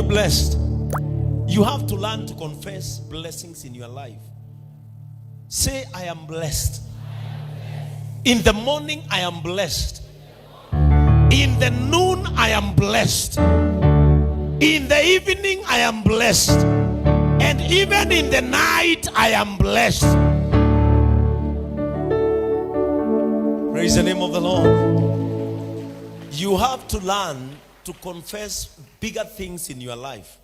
blessed? You have to learn to confess blessings in your life. Say, I am blessed. In the morning, I am blessed. In the noon, I am blessed. In the evening, I am blessed. And even in the night, I am blessed. Praise the name of the Lord. You have to learn to confess bigger things in your life.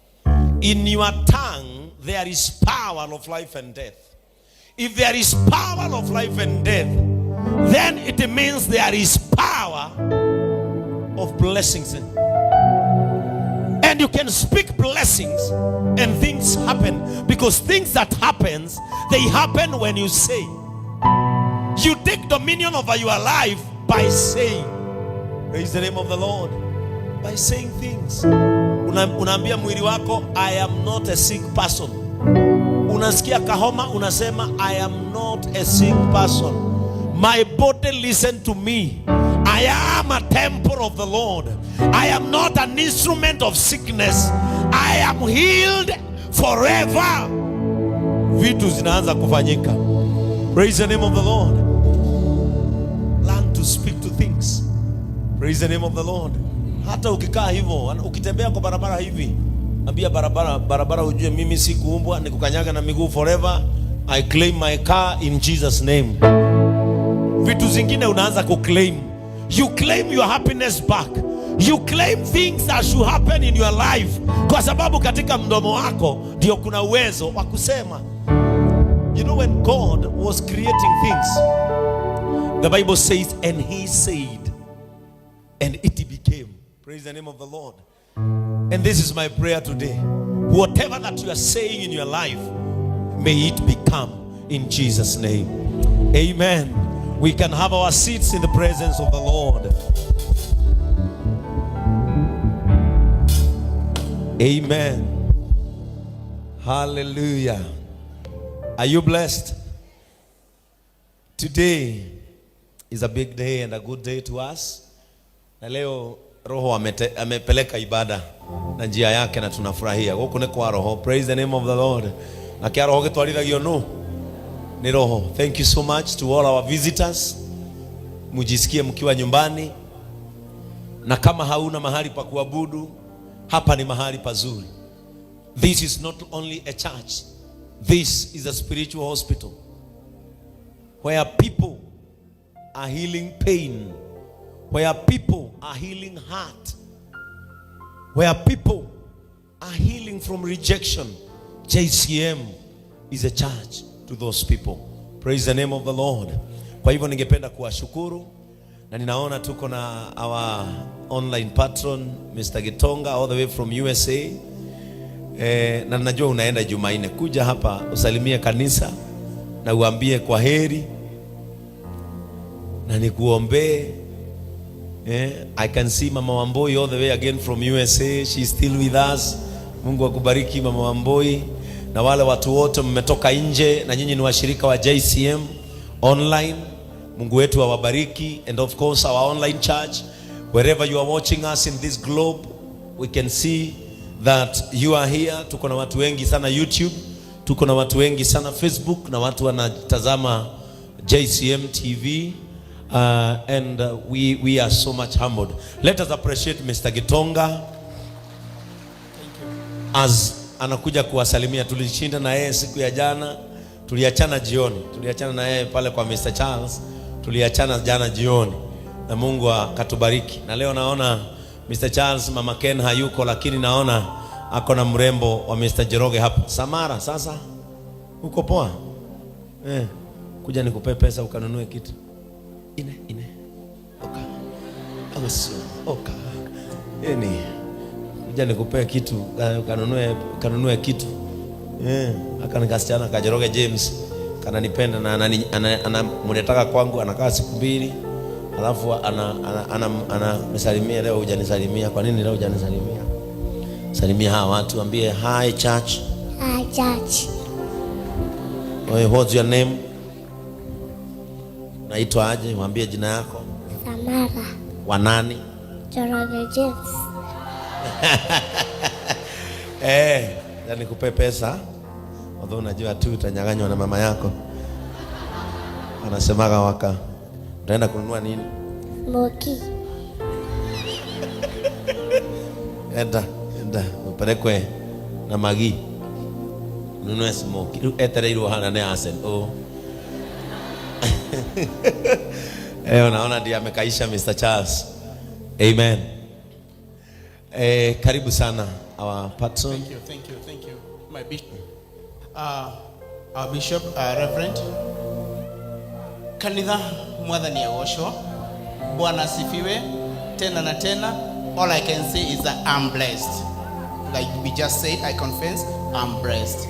In your tongue, there is power of life and death. If there is power of life and death, then it means there is power of blessings. And you can speak blessings and things happen, because things that happens, they happen when you say. You take dominion over your life by saying. Praise the name of the Lord. By saying things. Unaambia mwili wako, I am not a sick person. Unasikia kahoma, unasema, I am not a sick person. My body listen to me. I am a temple of the Lord. I am not an instrument of sickness. I am healed forever. Vitu zinaanza kufanyika. Praise the name of the Lord. Learn to speak to things. Praise the name of the Lord. Hata ukikaa hivyo, ukitembea kwa barabara hivi, ambia barabara, barabara ujue mimi si kuumbwa, ni kukanyaga na miguu forever. I claim my car in Jesus name. Vitu zingine unaanza kuclaim. You claim your happiness back. You claim things that should happen in your life, kwa sababu katika mdomo wako ndio kuna uwezo wa kusema. You know, when God was creating things, the Bible says, and he said, and it became. Praise the name of the Lord. And this is my prayer today. Whatever that you are saying in your life, may it become in Jesus' name. Amen. We can have our seats in the presence of the Lord. Amen. Hallelujah. Are you blessed? Today is a big day and a good day to us. Na leo Roho amepeleka ibada na njia yake na tunafurahia. Gũkũ nĩ kwa Roho. Praise the name of the Lord. Na kĩa Roho gĩtwarithagio nũ? Ni Roho. Thank you so much to all our visitors. Mujisikie mkiwa nyumbani. Na kama hauna mahali pa kuabudu, hapa ni mahali pazuri. This is not only a church. This is a spiritual hospital where people are healing pain, where people are healing heart, where people are healing from rejection. JCM is a church to those people. Praise the name of the Lord. Kwa hivyo ningependa kuwashukuru, na ninaona tuko na our online patron Mr. Gitonga all the way from USA. Na najua unaenda Jumanne, kuja hapa usalimie kanisa na uambie kwa heri na nikuombee. I can see Mama Wamboi all the way again from USA. She's still with us. Mungu akubariki Mama Wamboi, na wale watu wote mmetoka nje na nyinyi ni washirika wa JCM online. Mungu wetu awabariki, and of course our online church, wherever you are watching us in this globe, we can see that you are here. Tuko na watu wengi sana YouTube, tuko na watu wengi sana Facebook, na watu wanatazama JCM TV. And we are so much humbled. Let us appreciate Mr. Gitonga. Thank you. As anakuja kuwasalimia. Tulishinda na yeye siku ya jana, tuliachana jioni, tuliachana na yeye pale kwa Mr. Charles, tuliachana jana jioni na Mungu akatubariki. Na leo naona Mr. Charles, Mama Ken hayuko, lakini naona ako na mrembo wa Mr. Njoroge hapa. Samara, sasa uko poa? Kuja nikupe pesa ukanunue kitu. Ine, ine. Oka. Awesome. Oka. Eni. Kuja nikupee kitu, kanunue kitu. Aka ni kasichana ka Njoroge James, kananipenda na anamletaka kwangu, anakaa siku 2. Alafu ananisalimia, leo hujanisalimia. Kwa nini leo hujanisalimia? Salimia hawa watu, ambie hi church. Hi church. Oye, what's your name? Naitwa aje? Mwambie jina yako. Samara. Wa nani? Njoroge James. Eh, ya nikupe pesa. Although unajua tu utanyang'anywa na mama yako. Anasemaga waka. Utaenda kununua nini? Moki. Enda, enda, upelekwe na magi. Nunue smoky. Rĩu etereirwo hana nĩ Arsenal. Oh. Eh, unaona ndiye amekaisha Mr. Charles. Amen. Eh, karibu sana our patron. Thank you, thank you, thank you. My bishop, our bishop, Reverend. Kanitha mwathani agocwo. Bwana asifiwe tena na tena. All I can say is that I'm blessed. Like we just said, I confess, I'm blessed.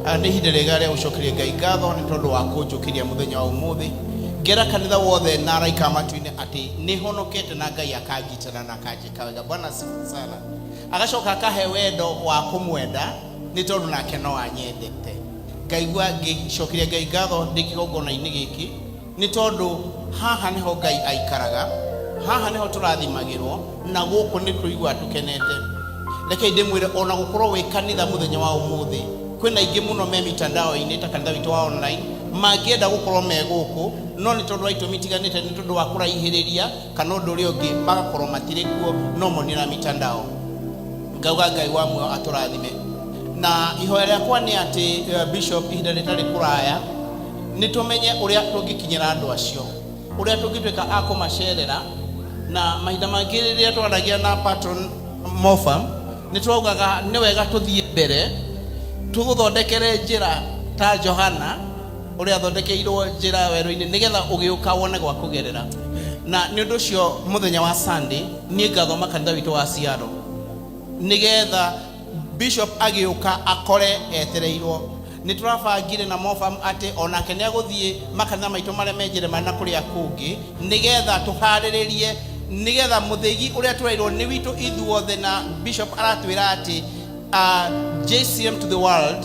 Nĩ ihinda rĩega rĩa gũcokeria Ngai ngatho nĩ tondũ wa kũnjũkĩria mũthenya wa ũmũthĩ. Ngera kanitha wothe na araika a matu-inĩ atĩ nĩ honokete na Ngai akangitĩra na akanjĩka wega. Bwana asifiwe sana. Agacoka akahe wendo wa kũmwenda nĩ tondũ nake no anyendete. Ngaigua ngĩcokeria Ngai ngatho ndĩ kĩgongona-inĩ gĩkĩ nĩ tondũ haha nĩho Ngai aikaraga, haha nĩho tũrathimagĩrwo na gũkũ nĩ tũiguaga tũkenete. Rekei ndĩmwĩre ona gũkorwo wĩ kanitha mũthenya wa ũmũthĩ, kwĩna aingĩ mũno me mitandao-inĩ ta kanitha witũ wa online mangĩenda gũkorwo me gũkũ, no nĩ tondũ wa itũmi itiganĩte, nĩ tondũ wa kũraihĩrĩria kana ũndũ ũrĩa ũngĩ, magakorwo matirĩ kuo, no monire na mitandao. Ngauga Ngai wa muoyo atũrathime. Na ihoya rĩakwa nĩ atĩ Bishop, ihinda rĩtarĩ kũraya nĩ tũmenye ũrĩa tũngĩkinyĩra andũ acio, ũrĩa tũngĩtuĩka a kũmacerera. Na mahinda mangĩ rĩrĩa twaragia na patron Mofam, nĩ twaugaga nĩ wega tũthiĩ mbere tũgũthondekere njĩra ta Johana ũrĩa athondekeirwo njĩra werũ-inĩ, nĩgetha ũgĩũka wone gwa kũgerera. Na nĩ ũndũ ũcio mũthenya wa Sunday niĩ ngathoma kanitha witũ wa Seattle, nĩgetha bishop agĩũka akore etereirwo. Nĩ tũrabangire na Mofam atĩ onake nĩ agũthiĩ makanitha maitũ marĩa me Njĩrĩmani na kũrĩa kũngĩ, nĩgetha tũharĩrĩrie, nĩgetha mũthĩgi ũrĩa tũrairwo nĩ witũ ithuothe. Na bishop aratwĩra atĩ JCM to the world,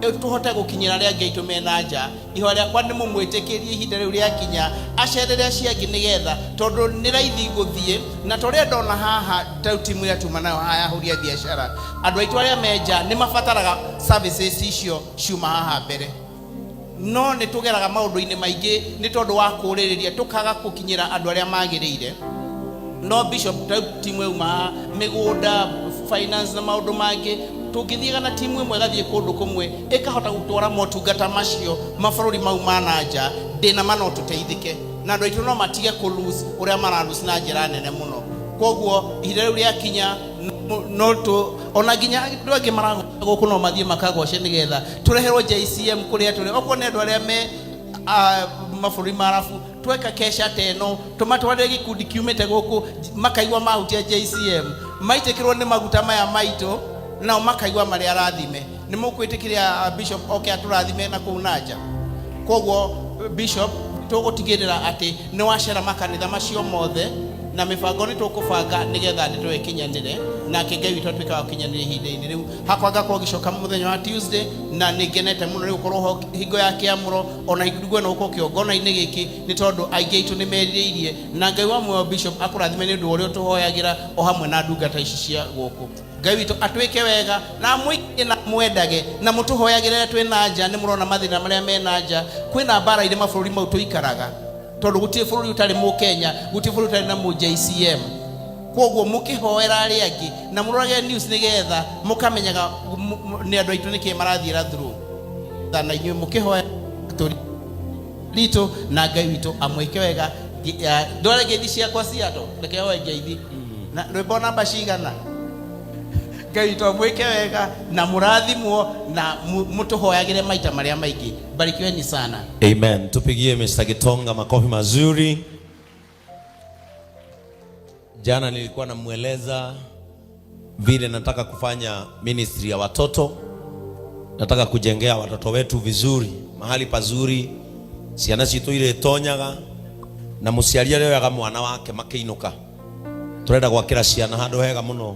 tũhote gũkinyĩra arĩa angĩ aitũ mena nja. Ihoya rĩakwa nĩ mũmwĩtĩkĩrie ihinda rĩu rĩakinya acerere acio angĩ, nĩgetha tondũ nĩ raithi gũthiĩ na torĩa ndona haha ta timu ĩrĩa tuma nayo haha ya ahũri a biacara. Andũ aitũ arĩa me nja nĩ mabataraga services icio ciuma haha mbere, no nĩ tũgeraga maũndũ-inĩ maingĩ nĩ tondũ wa kũrĩrĩria tũkaga gũkinyĩra andũ arĩa magĩrĩire. No bishop, ta timu yauma mĩgũnda, finance na maũndũ mangĩ, tũngĩthiaga na timu ĩmwe ĩgathiĩ kũndũ kũmwe ĩkahota gũtwara motungata macio mabũrũri mau ma na nja, ndĩna ma no tũteithĩke na andũ aitũ no matige kũ lose ũrĩa mara lose na njĩra nene mũno. Koguo ihinda rĩu rĩakinya no tũ ona nginya andũ angĩ maragoca gũkũ no mathiĩ makagoce, nĩgetha tũreherwo JCM kũrĩa tũrĩ. Okorwo nĩ andũ arĩa me mabũrũri ma arabu, tweka kesha ta ĩno tũmatwarĩre gĩkundi kiumĩte gũkũ, makaigua mahutia JCM, maitĩkĩrwo nĩ maguta maya maitũ, nao makaigua marĩ arathime. Nĩ mũkwĩtĩkĩria bishop oke atũrathime na kũu na nja? Koguo bishop, tũgũtigĩrĩra atĩ nĩ wacera makanitha macio mothe, na mĩbango nĩ tũkũbanga nĩgetha ndeto ĩkinyanĩre, nake Ngai witũ atuĩke wa gũkinyanĩria ihinda-inĩ rĩu. Hakwa ngakorwo ngĩcoka mũthenya wa Tuesday, na nĩ ngenete mũno nĩ gũkorwo ho hingo ya kĩamũro, ona hingo ĩno gũkorwo kĩongona-inĩ gĩkĩ, nĩ tondũ aingĩ aitũ nĩ merirĩirie. Na Ngai wa muoyo, bishop, akũrathime nĩ ũndũ wa ũrĩa ũtũhoyagĩra o hamwe na ndungata ici cia gũkũ. Ngai witũ atwĩke wega na amũikie na mwendage na mũtũhoyagĩre twĩ na nja. Nĩ mũrona mathĩna marĩa me na nja, kwĩna mbara irĩ mabũrũri mau tũikaraga, tondũ gũtirĩ bũrũri ũtarĩ mũkenya, gũtirĩ bũrũri ũtarĩ na mũ JCM. Koguo mũkĩhoera arĩa angĩ na mũrorage news, nĩgetha mũkamenyaga nĩ andũ aitũ nĩkĩ marathiĩra through. Na inyuĩ mũkĩhoya tũri ritũ, na Ngai witũ amwĩke wega. Ndware ngeithi ciakwa ciato, reke hoe ngeithi na rwĩmbo namba cigana. Ngai witũ amwĩke wega na mũrathimwo na mũtũhoyagĩre maita marĩa maingĩ. Barikiweni sana. Amen. Tupigie Mr. Gitonga makofi mazuri. Jana nilikuwa namweleza vile nataka kufanya ministry ya watoto. Nataka kujengea watoto wetu vizuri, mahali pazuri. Ciana citũ irĩtonyaga na mũciari arĩoyaga mwana wake makĩinũka. Tũrenda gwakĩra ciana handũ hega mũno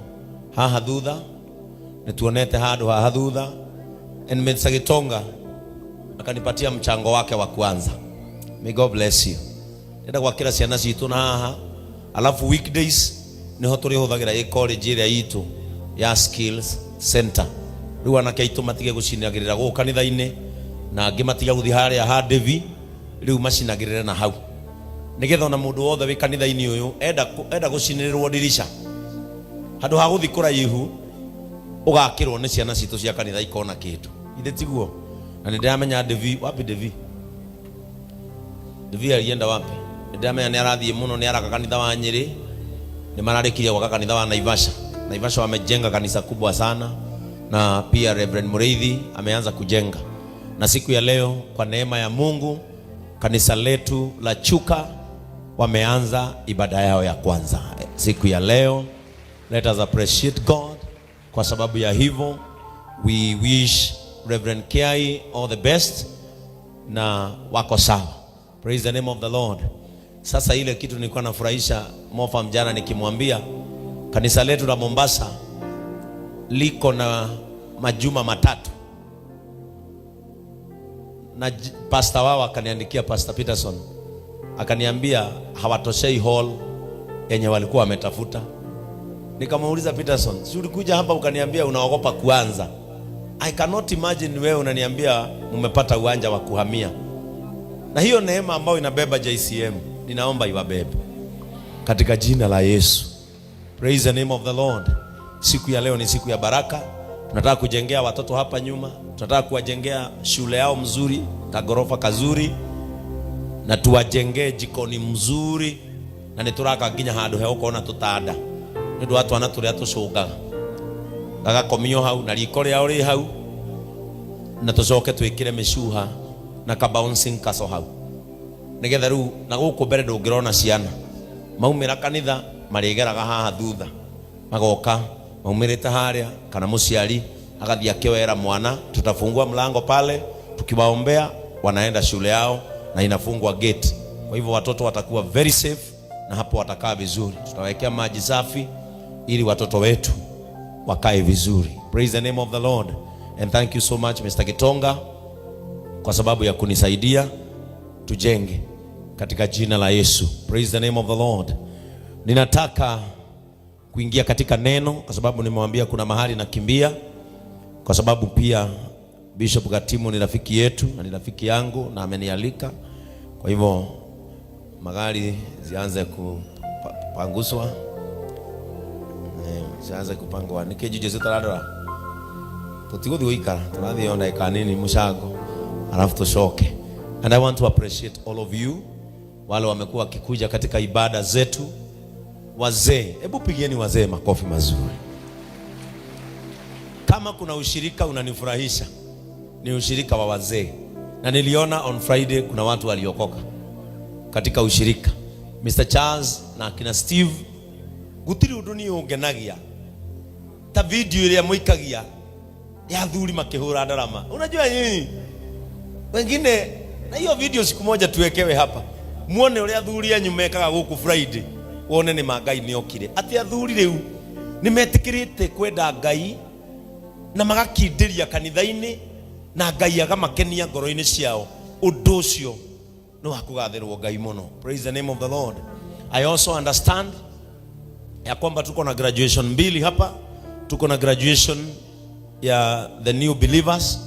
haha thutha. Nĩtuonete handũ haha thutha. And Mr. Gitonga akanipatia mchango wake wa kwanza. May God bless you. Ndĩrenda gwakĩra ciana citũ na haha, alafu weekdays niho tũrĩhũthagĩra ĩ college ĩrĩa itũ. Ya skills center. Rĩu anake aitũ matige gũcinagĩrĩra gũkũ kanitha-inĩ na angĩ matige gũthiĩ harĩa ha Devi, rĩu macinagĩrĩre na hau nĩgetha ona mũndũ wothe wĩ kanitha-inĩ ũyũ enda gũcinĩrĩrwo ndirica handũ ha gũthiĩ kũraihu, ũgakĩrwo nĩ ciana citũ cia kanitha ikona kĩndũ. Ithe tiguo? Na nĩ ndĩramenya Devi, wapi Devi? Devi alienda wapi? Nĩ ndĩramenya nĩ arathiĩ mũno, nĩ araka kanitha wa Nyĩrĩ, nĩ mararĩkirie gwaka kanitha wa Naivasha. Naivasha wamejenga kanisa kubwa sana, na pia Reverend Mureithi ameanza kujenga. Na siku ya leo, kwa neema ya Mungu, kanisa letu la Chuka wameanza ibada yao ya kwanza siku ya leo. Let us appreciate God kwa sababu ya hivyo. We wish Reverend Kiai all the best na wako sawa. Praise the name of the Lord. Sasa ile kitu nilikuwa nafurahisha Mofa mjana nikimwambia kanisa letu la Mombasa liko na majuma 3 na pastor wao akaniandikia, Pastor Peterson akaniambia hawatoshei hall yenye walikuwa wametafuta. Nikamuuliza, "Peterson, si ulikuja hapa ukaniambia unaogopa kuanza? I cannot imagine wewe unaniambia mmepata uwanja wa kuhamia." Na hiyo neema ambayo inabeba JCM, ninaomba iwabebe katika jina la Yesu. Praise the name of the Lord. Siku ya leo ni siku ya baraka. Tunataka kujengea watoto hapa nyuma, tunataka kuwajengea shule yao mzuri, kagorofa kazuri, na tuwajengee jikoni mzuri, na nĩ tũraka nginya handũ he gũkorwo na tũtanda nĩ ũndũ wa twana tũrĩa tũcũngaga gagakomio hau na riko rĩao rĩ hau, na tũcoke twĩkĩre mĩcuha na ka bouncing castle hau, nĩgetha rĩu na gũkũ mbere ndũngĩrona ciana maumĩra kanitha marĩgeraga haha thutha, magoka maumĩrĩte harĩa, kana mũciari agathiĩ akĩoera mwana. Tutafungua mlango pale tukiwaombea, wanaenda shule yao na inafungwa gate. Kwa hivyo watoto watakuwa very safe na hapo watakaa vizuri. Tutawekea maji safi ili watoto wetu wakae vizuri. Praise the name of the Lord. And thank you so much, Mr. Kitonga, kwa sababu ya kunisaidia tujenge katika jina la Yesu. Praise the name of the Lord. Ninataka kuingia katika neno kwa sababu nimewambia kuna mahali nakimbia, kwa sababu pia Bishop Gatimu ni rafiki yetu na ni rafiki yangu na amenialika. Kwa hivyo magari zianze kupanguswa, zianze kupangwa nĩkĩ njuje tũrarora tũtigũthiĩ gũikara, tũrathiĩ o ndagĩka nini mũcango alafu tucoke. And I want to appreciate all of you wale wamekuwa wakikuja katika ibada zetu. Wazee, hebu pigieni wazee makofi mazuri. Kama kuna ushirika unanifurahisha ni ushirika wa wazee, na niliona on Friday kuna watu waliokoka katika ushirika, Mr. Charles na akina Steve. Gutiri undu ni ungenagia ta video iria muikagia ya athuri makihura ndarama. Unajua nyinyi wengine, na hiyo video siku moja tuwekewe hapa muone uria athuri anyu mekaga guku Friday, wone ni ma Ngai nĩ okire, atĩ athuri rĩu nĩ metĩkĩrĩte kwenda Ngai na magakindĩria kanitha-inĩ na Ngai agamakenia ngoro-inĩ ciao. Ũndũ ũcio nĩ wa kũgathĩrwo Ngai mũno. Praise the name of the Lord. I also understand ya kwamba tuko na graduation mbili hapa. Tuko na graduation ya the new believers,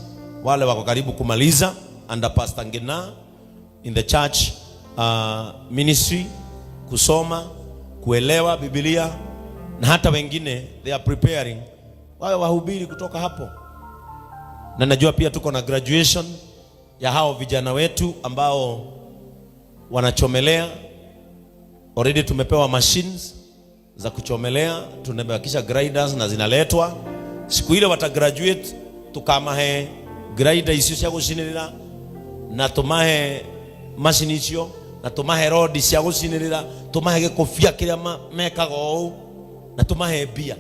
wale wako karibu kumaliza under Pastor Ngina in the church ministry, kusoma, kuelewa Biblia, na hata wengine they are preparing wawe wahubiri kutoka hapo. Na najua pia tuko na graduation ya hao vijana wetu ambao wanachomelea. Already tumepewa machines za kuchomelea, tumebakisha grinders na zinaletwa. Siku ile wata graduate, tukamahe grinder icio cia gucinirira na tumahe macini icio na tumahe rodi cia gucinirira, tumahe gikobia kiria mekaga ũũ, na tumahe mbia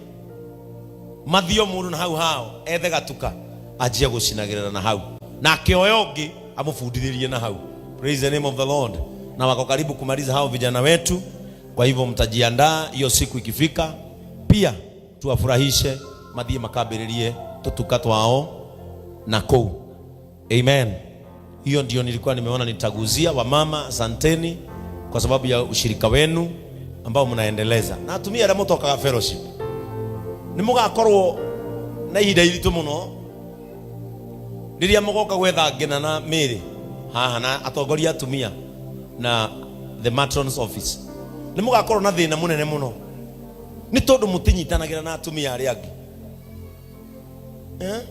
mathio mundu na hau hao ethe gatuka anjie gucinagirira na hau, na akioya ũngĩ amũbundithĩrie na hau. Praise the name of the Lord. Na wako karibu kumaliza hao vijana wetu, kwa hivyo mtajiandaa hiyo siku ikifika, pia tuwafurahishe mathie makambĩrĩrie tũtuka twao na kũu. Amen. Hiyo ndio nilikuwa nimeona nitaguzia. Wamama, asanteni kwa sababu ya ushirika wenu ambao mnaendeleza, na atumia arĩa mũtokaga fellowship. Nĩ mũgakorwo na ihinda iritũ mũno rĩrĩa mũgoka gwetha ngena na mĩrĩ haha na atongoria atumia na the matrons office. Nĩ mũgakorwo na thĩna mũnene mũno nĩ tondũ mũtinyitanagĩra na atumia arĩa angĩ. Eh?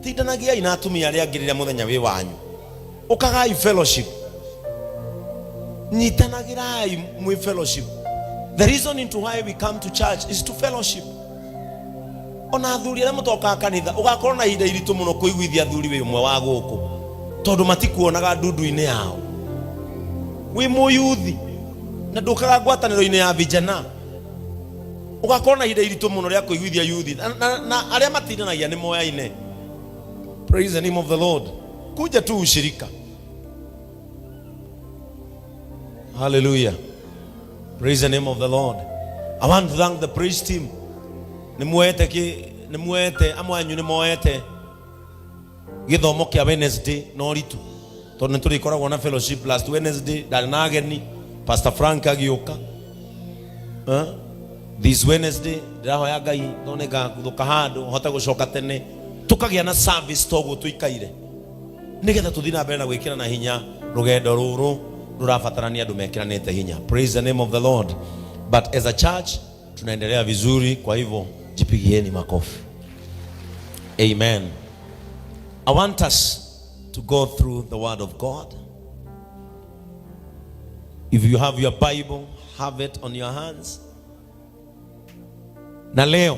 Tindanagiai na atumia arĩa angĩ rĩrĩa mũthenya wĩ wanyu. Ũkagai fellowship. Nyitanagĩrai mwĩ fellowship. The reason into why we come to church is to fellowship. Ona athuri arĩa mũtokaga kanitha, ũgakorwo na ihinda iritũ mũno kũiguithia athuri wĩ ũmwe wa gũkũ, tondũ matikuonaga ndundu-inĩ yao. Wĩ mũyuthi na ndũkaga ngwatanĩro-inĩ ya vijana, ũgakorwo na ihinda iritũ mũno rĩa kũiguithia yuthi na arĩa matindanagia nĩ moyaine. Praise the name of the Lord. Kuja tu ushirika. Hallelujah. Praise the name of the Lord. I want to thank the praise team. Nĩ muoete kĩ nĩ muoete amwe anyu nĩ moete gĩthomo kĩa Wednesday na ũritũ tondũ nĩ tũrĩkoragwo na fellowship. Last Wednesday ndarĩ na ageni, Pastor Frank agĩũka. Eh? This Wednesday ndĩrahoya Ngai tondũ nĩ ngaguthũka handũ hote gũcoka tene tũkagĩa na service toguo tũikaire nĩgetha tũthiĩ na mbere na gwĩkĩra na hinya rũgendo rũrũ rũrabatarania andũ mekĩranĩte hinya. Praise the name of the Lord. But as a church tunaendelea vizuri, kwa hivyo jipigieni makofi. Amen. I want us to go through the word of God. If you have your Bible, have it on your hands. Na leo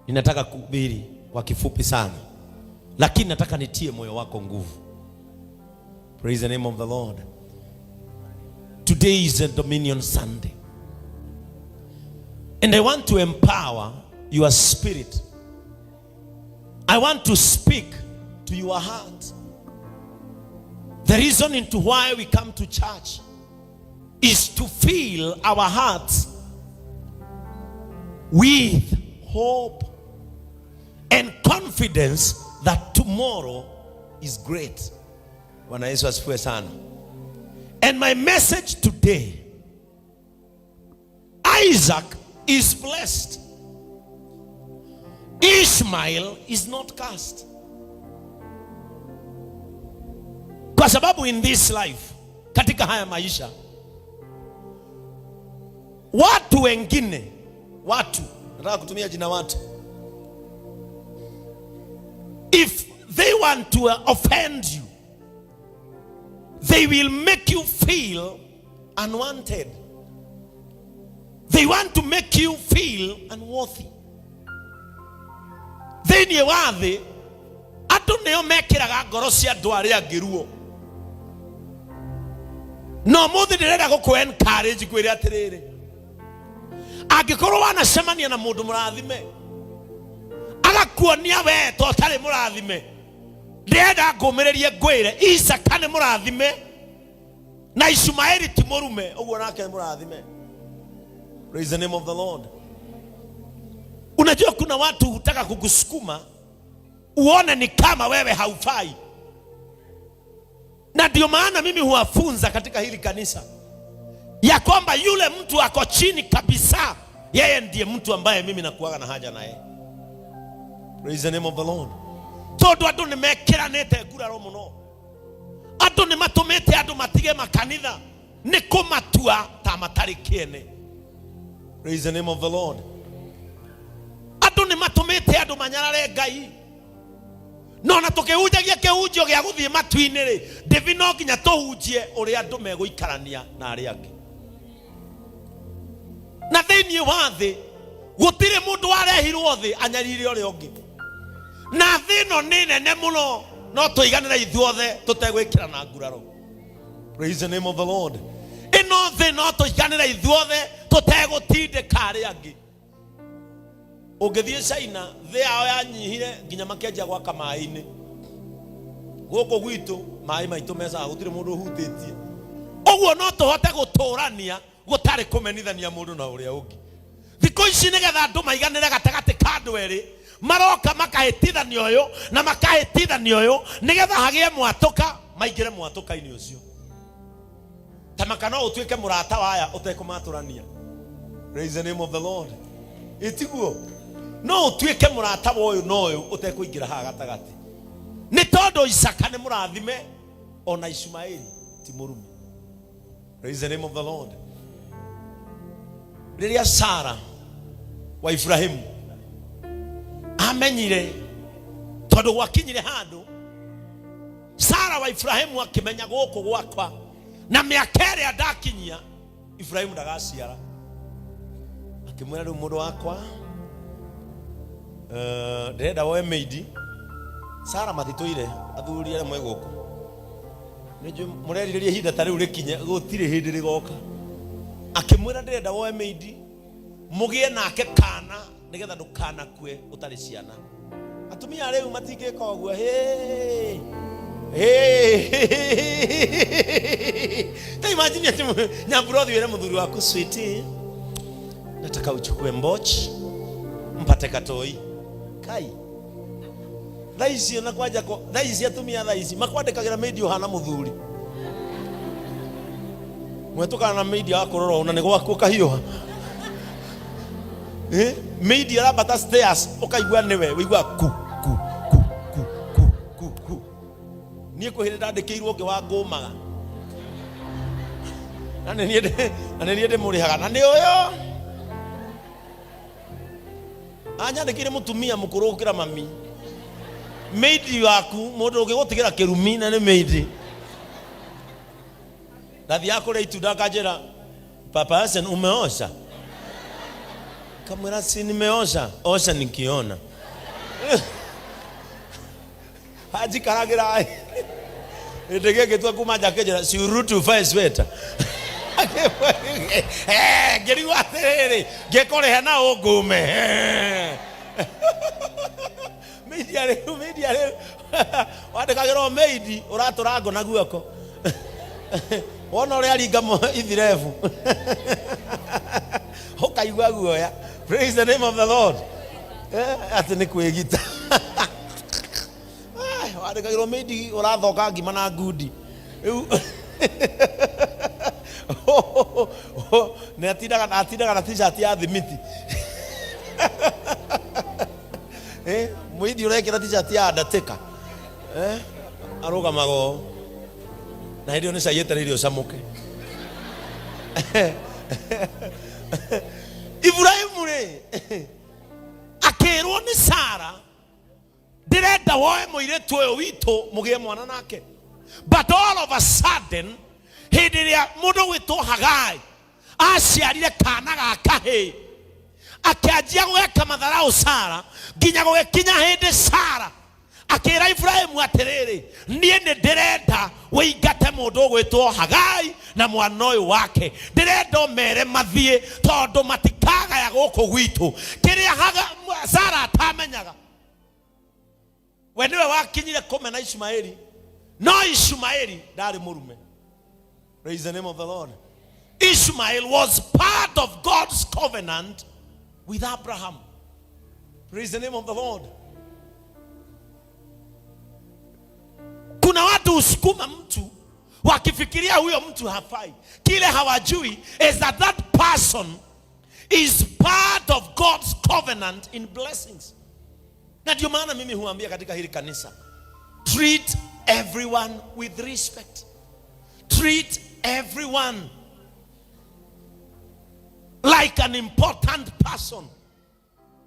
ninataka kuhubiri kwa kifupi sana, lakini nataka nitie moyo wako nguvu. Praise the name of the Lord. Today is a Dominion Sunday. And I want to empower your spirit. I want to speak to your heart. The reason into why we come to church is to fill our hearts with hope and confidence that tomorrow is great. Bwana Yesu asifiwe sana. And my message today, Isaac is blessed. Ishmael is not cursed. Kwa sababu in this life, katika haya maisha, watu wengine, watu, nataka kutumia jina watu, if they want to offend you, they will make you feel unwanted. They want to make you feel unworthy. Thĩinĩ wa thĩ andũ nĩo mekĩraga ngoro cia andũ arĩa angĩ ruo. No mũthĩ ndĩrenda gũkũ encourage ngwĩre atĩrĩrĩ, angĩkorwo wanacemania na mũndũ mũrathime agakuonia we to ũtarĩ mũrathime, ndĩrenda ngũmĩrĩrie ngwĩre Isaka nĩ mũrathime na Ishumaeli ti mũrume, ũguo nake nĩ mũrathime. Praise the name of the Lord. Unajua kuna watu hutaka kukusukuma uone ni kama wewe haufai, na ndio maana mimi huwafunza katika hili kanisa ya kwamba yule mtu ako chini kabisa, yeye ndiye mtu ambaye mimi nakuaga na haja naye. Praise the name of the Lord. Tondu andu nĩ mekĩranĩte nguraro mũno, andũ nĩ matũmĩte andũ matige makanitha nĩ kũmatua ta matarĩ kĩene. Praise the name of the Lord. Andũ nĩ matũmĩte andũ manyarare Ngai. No na tũkĩhunjagia kĩhunjio gĩa gũthiĩ matu-inĩ rĩ, ndĩbi no nginya tũhunjie ũrĩa andũ megũikarania na arĩa angĩ. Na thĩinĩ wa thĩ gũtirĩ mũndũ warehirwo thĩ anyarire ũrĩa ũngĩ. Na thĩ ĩno nĩ nene mũno, no tũiganĩre ithuothe tũtegwĩkĩrana nguraro. Praise the name of the Lord. Ĩno thĩ no tũiganĩre ithuothe tũtegũtindĩka arĩa angĩ. Ũngĩthiĩ China, thĩ yao yanyihire nginya makĩanjia gwaka maĩ-inĩ. Gũkũ gwitũ maĩ maitũ mecaga gũtirĩ mũndũ ũhutĩtie. Ũguo no tũhote gũtũrania gũtarĩ kũmenithania mũndũ na ũrĩa ũngĩ. Thikũ ici nĩgetha andũ maiganĩre gatagatĩ ka andũ erĩ, maroka makahĩtithania ũyũ na makahĩtithania ũyũ nĩgetha hagĩe mwatũka, maingĩre mwatũka-inĩ ũcio. Ta maka no ũtuĩke mũrata wa aya ũtekũmatũrania. Praise the name of the Lord. Ĩtiguo no ũtuĩke mũrata wa ũyũ na ũyũ ũtekũingĩra haha gatagatĩ, nĩ tondũ Isaka nĩ mũrathime ona Ishumaeli ti mũrume. Praise the name of the Lord. Rĩrĩa Sara wa Ibrahimu amenyire, tondũ gwakinyire handũ Sara wa Ibrahimu akĩmenya gũkũ gwakwa na mĩaka ĩrĩa ndakinyia Ibrahimu ndagaciara, akĩmwĩra rĩu mũndũ wakwa, ndĩrenda woe meidi. Sara matitũire athuri arĩa mwĩ gũkũ, nĩnjũĩ mũrerirĩria ihinda ta rĩu rĩkinye, gũtirĩ hĩndĩ rĩgoka. Akĩmwĩra ndĩrenda woe meidi mũgĩe nake kana nĩgetha ndũkanakue ũtarĩ ciana. Atumia rĩu matingĩka ũguo. Hĩ hĩ, ta imagine ati nyamburothi wĩre mũthuri waku, "Sweetie, nataka uchukue mboch mpate katoi." Kai, thaa ici ona kwanja thaa ici atumia thaa ici makwandĩkagĩra media ũhana mũthuri mwetũkana na media wa kũrora ona nĩ gwaku ũkahiũha. Eh, media arambata stairs ũkaigua nĩwe ũigua ku ku ku ku ku ku ku. Niĩ kwĩ hĩndĩ ndandĩkĩirwo ũngĩ wa ngũmaga na nĩ niĩ na nĩ niĩ ndĩmũrĩhaga na nĩ ũyũ anyandĩkĩire mũtumia mũkũrũ gũkĩra mami. Maid waku mũndũ ũngĩgũtigĩra kĩrumi na nĩ maid. Ndathiaga kũrĩa itunda akanjĩra, "Papa Hassan, umeosha?" Kamwĩra, "Si nimeosha, osha nikiona." Anjikaragĩra hĩndĩ gĩngĩtua kuma nja akĩnjĩra, "Si urudi uvae sweta." Ngĩrigwo atĩrĩrĩ, ngĩkũrĩha na ũngume. Media rĩu, media rĩu wandĩkagĩrwo maid ũratũra ngũ na guoko wona ũrĩa aringa ithirebu ũkaigua guoya. Praise the name of the Lord. Atĩ nĩ kwĩgita. Wandĩkagĩrwo maid ũrathoka ngima na ngundi rĩu nĩ atindaga na t-shirt ya thimiti. Mũindi ũrekĩra t-shirt ya Undertaker, arũgamaga ũũ na hĩndĩ ĩyo nĩ cai etereire ũcamũke. Iburahĩmu rĩ akĩrwo nĩ Sara, "Ndĩrenda woe mũirĩtu ũyũ witũ mũgĩe mwana nake." But all of a sudden, hĩndĩ ĩrĩa mũndũ gwĩtwo Hagai aciarire kana ga kahĩĩ, akĩanjia gweka matharau Sara, nginya gũgĩkinya hĩndĩ Sara akĩra Ibrahimu atĩrĩrĩ, "Niĩ nĩ ndĩrenda wĩingate mũndũ ũgwĩtwo Hagai na mwana ũyũ wake. Ndĩrenda ũmere mathiĩ tondũ matikagaya gũkũ gwitũ." Kĩrĩa Sara atamenyaga, we nĩwe wakinyire kũmena Ishumaeli, no Ishumaeli ndarĩ mũrume. Praise the name of the Lord. Ishmael was part of God's covenant with Abraham. Praise the name of the Lord. Kuna watu husukuma mtu wakifikiria huyo mtu hafai. Kile hawajui is that that person is part of God's covenant in blessings. Na ndio maana mimi huambia katika hili kanisa, treat everyone with respect. Treat everyone like an important person.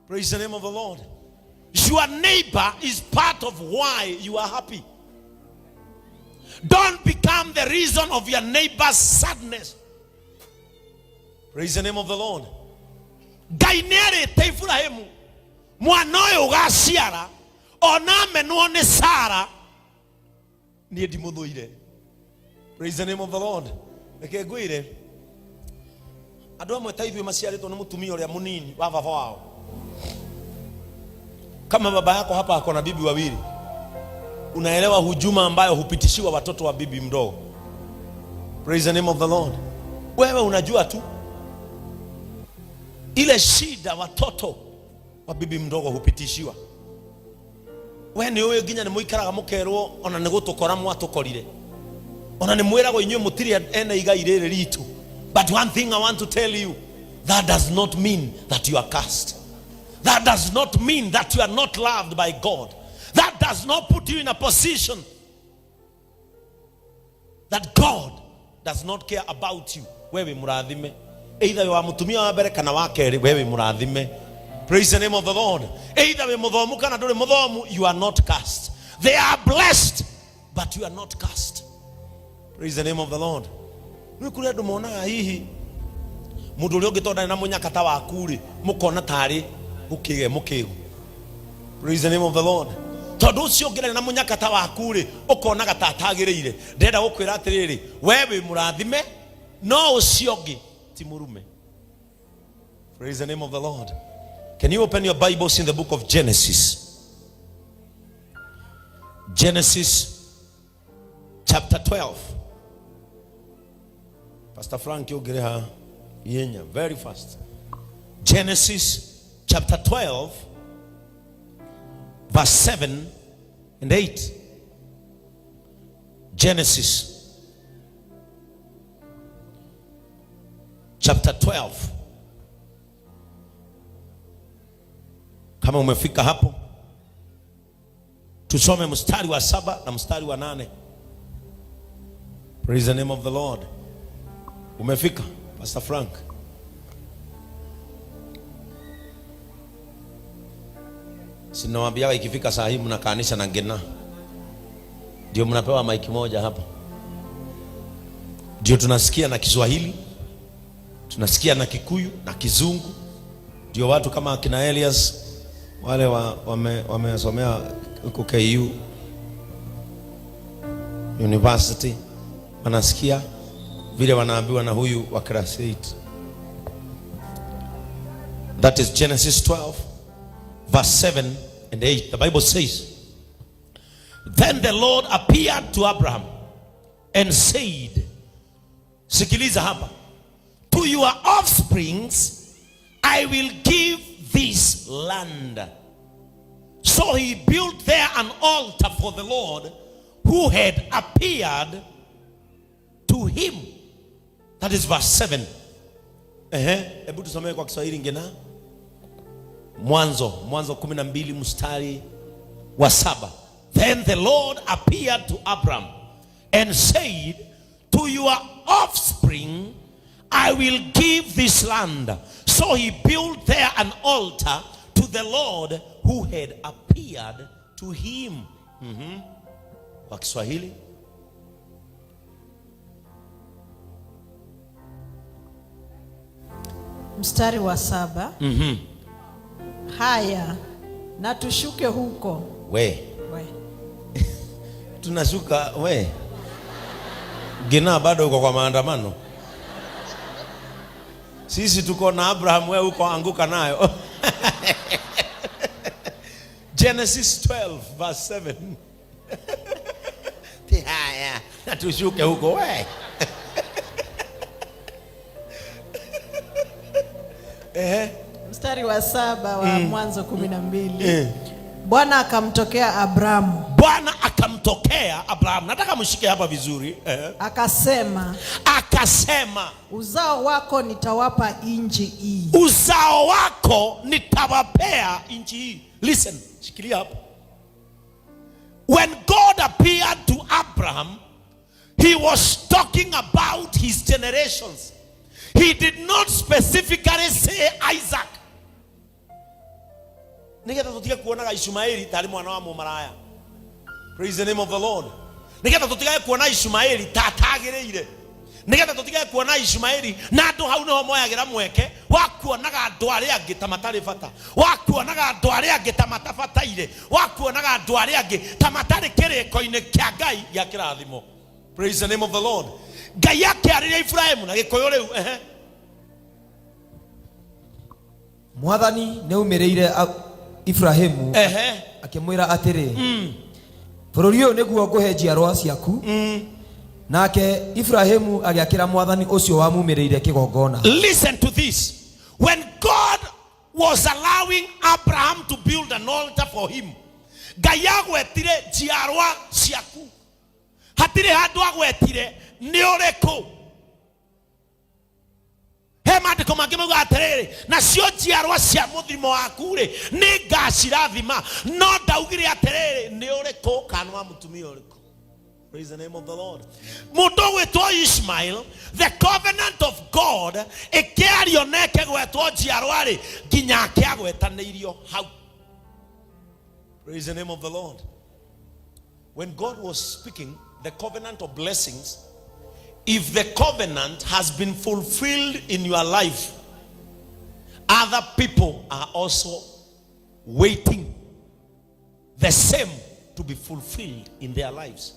Praise the name of the Lord. Your neighbor is part of why you are happy. Don't become the reason of your neighbor's sadness. Praise the name of the Lord. Ngai nĩ erĩte Iburahĩmu, mwana ũyũ ũgaciara ona amenwo nĩ Sara, niĩ ndimũthũire. Praise the name of the Lord. Reke ngwĩre, andũ amwe ta ithuĩ maciarĩtwo nĩ mũtumia ũrĩa mũnini wa baba wao. Kama baba yako hapa ako na bibi wawili, unaelewa hujuma ambayo hupitishiwa watoto wa bibi mdogo. Praise the name of the Lord. Wewe unajua tu ile shida watoto wa bibi mdogo hupitishiwa. We nĩ ũĩ nginya nĩ mũikaraga mũkerwo ona nĩ gũtũkora mwatũkorire, ona nĩ mwĩragwo inyuĩ mũtirĩ ene igai rĩrĩ ritũ. But one thing I want to tell you, that does not mean that you are cursed. That does not mean that you are not loved by God. That does not put you in a position that God does not care about you. We wĩ mũrathime. Either wĩ wa mũtumia wa mbere kana wa kerĩ, we wĩ mũrathime. Praise the name of the Lord. Either wĩ mũthomu kana ndũrĩ mũthomu, you are not cursed. They are blessed, but you are not cursed. Praise the name of the Lord. Nĩ kũrĩ andũ monaga hihi mũndũ ũrĩa ũngĩ tondũ ndarĩ na mũnyaka ta waku rĩ, mũkona tarĩ gũkĩge mũkĩgu. Praise the name of the Lord. Tondũ ũcio ũngĩ ndarĩ na mũnyaka ta waku rĩ, ũkonaga ta atagĩrĩire. Ndĩrenda gũkwĩra atĩrĩrĩ, we wĩ mũrathime, no ũcio ũngĩ ti mũrume. Praise the name of the Lord. Can you open your Bibles in the book of Genesis? Genesis chapter 12. Pastor Frank ũngĩrĩha ihenya very fast. Genesis chapter 12 verse 7 and 8. Genesis chapter 12. Kama umefika hapo, tusome mstari wa 7 na mstari wa 8. Praise the name of the Lord. Umefika, Pastor Frank? Sinawaambia ikifika saa hii mnakaanisha na ngena, ndio mnapewa maiki moja hapa, ndio tunasikia na Kiswahili, tunasikia na Kikuyu na Kizungu, ndio watu kama akina Elias wale wamesomea huko KU University wanasikia vile wanaambiwa na huyu wa class 8. That is Genesis 12 verse 7 and 8. The Bible says, Then the Lord appeared to Abraham and said, sikiliza hapa, to your offsprings I will give this land. So he built there an altar for the Lord who had appeared to him. That is verse 7. Ehe, hebu tusomee kwa Kiswahili ngena. Mwanzo 12 mstari wa 7. Then the Lord appeared to Abram and said, to your offspring I will give this land. So he built there an altar to the Lord who had appeared to him. Kwa Kiswahili. Mstari wa 7. Haya, na tushuke huko. We. We. Tunashuka we. Gina bado uko kwa maandamano. Sisi tuko na Abraham, wewe uko anguka nayo. Genesis 12 verse 7. Haya, na tushuke huko we. Mstari wa 7 wa Mwanzo 12. Bwana akamtokea Abrahamu. Bwana akamtokea Abrahamu. Nataka mshike hapa vizuri. Akasema, Akasema, uzao wako nitawapa nchi hii. Uzao wako nitawapea nchi hii. Listen, shikilia hapo. When God appeared to Abraham, he was talking about his generations. He did not specifically say Isaac. Nigetha tutige kuonaga Ishmaeli tari mwana wa mumaraya. Praise the name of the Lord. Nigetha tutige kuona Ishmaeli ta atagĩrĩire. Nigetha tutige kuona Ishmaeli na andũ hau niho moyagĩra mweke wa kuonaga andũ arĩa angĩ ta matarĩ bata, wa kuonaga andũ arĩa angĩ ta matabataire, wa kuonaga andũ arĩa angĩ ta matarĩ kĩrĩko-inĩ kĩa Ngai gĩa kĩrathimo. Praise the name of the Lord. Ngai akĩarĩria Ibrahimu na Gĩkũyũ rĩu, ehe. Mwathani nĩaumĩrĩire Ibrahimu, Ehe. akĩmwĩra atĩrĩ, bũrũri ũyũ nĩguo ngũhe njiarwa ciaku. Nake Ibrahimu agĩakĩra Mwathani ũcio wamumĩrĩire kĩgongona. Listen to this. When God was allowing Abraham to build an altar for him, Ngai agwetire njiarwa ciaku. Hatirĩ handũ agwetire nĩ ũrĩkũ. He Maandĩko mangĩ mauga atĩrĩrĩ, nacio njiarwa cia mũthimo waku rĩ, nĩ ngacirathima. No ndaugire atĩrĩrĩ, nĩ ũrĩkũ kana wa mũtumia ũrĩkũ. Praise the name of the Lord. Mũndũ ũgwĩtwo Ishmael, the covenant of God ĩkĩario na ĩkĩgwetwo njiarwa rĩ, nginya akĩagwetanĩirio hau. Praise the name of the Lord. When God was speaking the covenant of blessings, if the covenant has been fulfilled in your life, other people are also waiting the same to be fulfilled in their lives.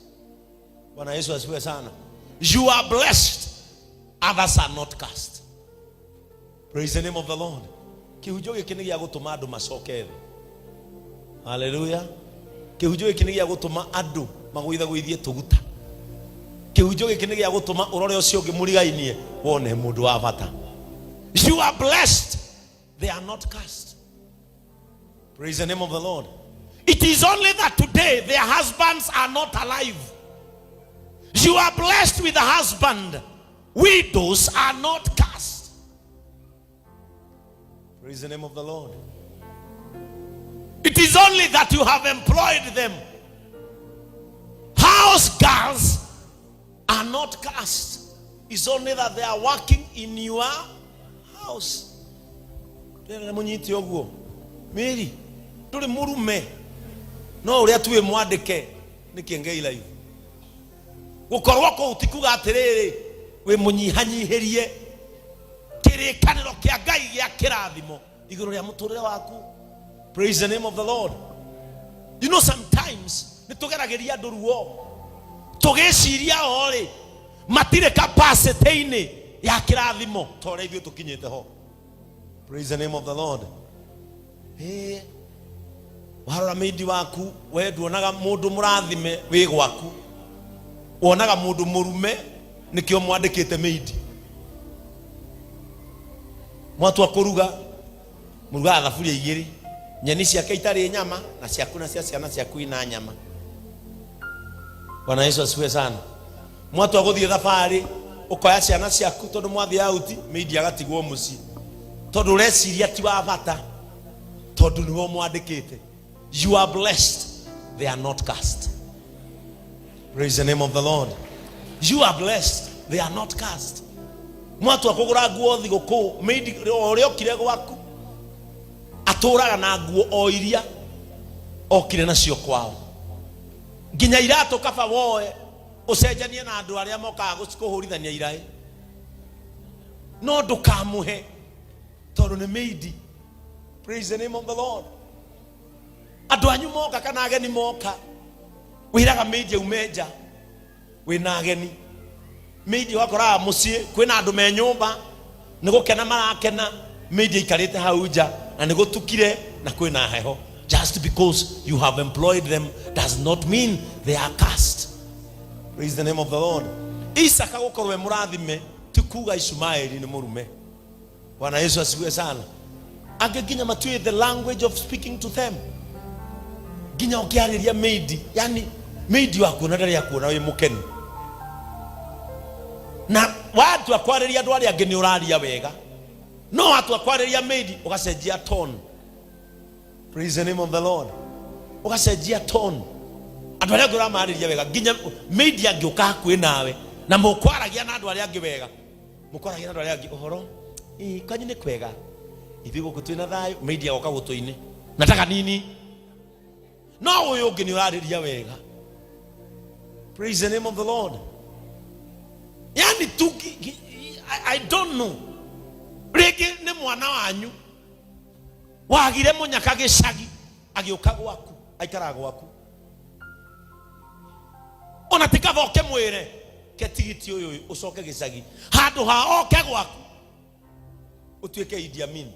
Bwana Yesu asifiwe sana. You are blessed, others are not cursed. Praise the name of the Lord. Kĩhunjio gĩkĩ nĩ gĩa gũtũma andũ macoke thĩ. Haleluya. Kĩhunjio gĩkĩ nĩ gĩa gũtũma andũ magũithagũithie tũguta. Kĩhunjio gĩkĩ nĩ gĩa gũtũma ũrore ũcio ũngĩ mũrigainie wone mũndũ wa bata. You are blessed, they are not cursed. Praise the name of the Lord. It is only that today their husbands are not alive. You are blessed with a husband. Widows are not cursed. Praise the name of the Lord. It is only that you have employed them. House girls are not cursed. It's only that they are working in your house. Ndĩrenda mũnyite ũguo. Mary, ndũrĩ mũrume. No ũrĩa tuĩ mwandĩke nĩ kĩengei live. Gũkorwo kũu ti kuga atĩrĩrĩ wĩ mũnyihanyihĩrie kĩrĩkanĩro kĩa Ngai gĩa kĩrathimo igũrũ rĩa mũtũrĩre waku. Praise the name of the Lord. You know, sometimes nĩ tũgeragĩria andũ ruo tũgĩciria o rĩ matirĩ capacity-inĩ ya kĩrathimo ta ũrĩa ithuĩ tũkinyĩte ho. Praise the name of the Lord. Ĩĩ, warora maid waku, we nduonaga mũndũ mũrathime wĩ gwaku, wonaga mũndũ mũrume, nĩkĩo mwandĩkĩte maid. Mwatua kũruga, mũrugaga thaburia igĩrĩ, nyeni ciake itarĩ nyama na ciaku na cia ciana ciaku ina nyama. Bwana Yesu asifiwe sana. Mwatua gũthiĩ thabarĩ, ũkoya ciana ciaku tondũ mwathiĩ out, maid agatigwo mũciĩ tondũ ũreciria ti wa bata, tondũ nĩwe mwandĩkĩte. You are blessed, they are not cursed. Praise the name of the Lord. You are blessed, they are not cursed. Mwatua kũgũra nguo thigũkũ, maid o ũrĩa okire gwaku atũraga na nguo o iria okire nacio kwao, nginya iratũ kaba woe ũcenjanie na andũ arĩa mokaga kũhũrithania iraĩ, no ndũkamũhe tondũ nĩ maid. Praise the name of the Lord. Andũ anyu moka kana ageni moka, wĩraga maid aume nja wĩna ageni. Maid ũgakoraga mũciĩ kwĩna andũ me nyũmba nĩ gũkena marakena, maid aikarĩte hau nja na nĩ gũtukire na kwĩna heho. Just because you have employed them does not mean they are cursed. Praise the name of the Lord. Isaka gũkorwo e mũrathime ti kuga Ishumaeli nĩ mũrume. Bwana Yesu asifiwe sana. Angĩ nginya matuĩ the language of speaking to them, nginya ũkĩarĩria maid, yani maid wakuona ndarĩ akuona wĩ mũkenu, na watua kwarĩria andũ arĩa angĩ nĩ ũraria wega, no watua kwarĩria maid ũgacenjia tone. Praise the name of the Lord. Ũgacenjia tone. Andũ arĩa angĩ ũramarĩria wega, nginya maid angĩũka hakuhĩ nawe na mũkwaragia na andũ arĩa angĩ wega, mũkwaragia na andũ arĩa angĩ ũhoro, ĩ kwanyu nĩ kwega, ithuĩ gũkũ twĩna thayũ, maid agoka gũtũ-inĩ, nataka nini? No ũyũ ũngĩ nĩ ũrarĩria wega. Praise the name of the Lord. Yani tu I don't know, rĩngĩ nĩ mwana wanyu wagire mũnyaka gĩcagi agĩũka gwaku, aikaraga gwaku, ona ti kaba ũkĩmwĩre ke tigiti ũyũ ũcoke gĩcagi handũ ha oke gwaku ũtuĩke Idi Amin.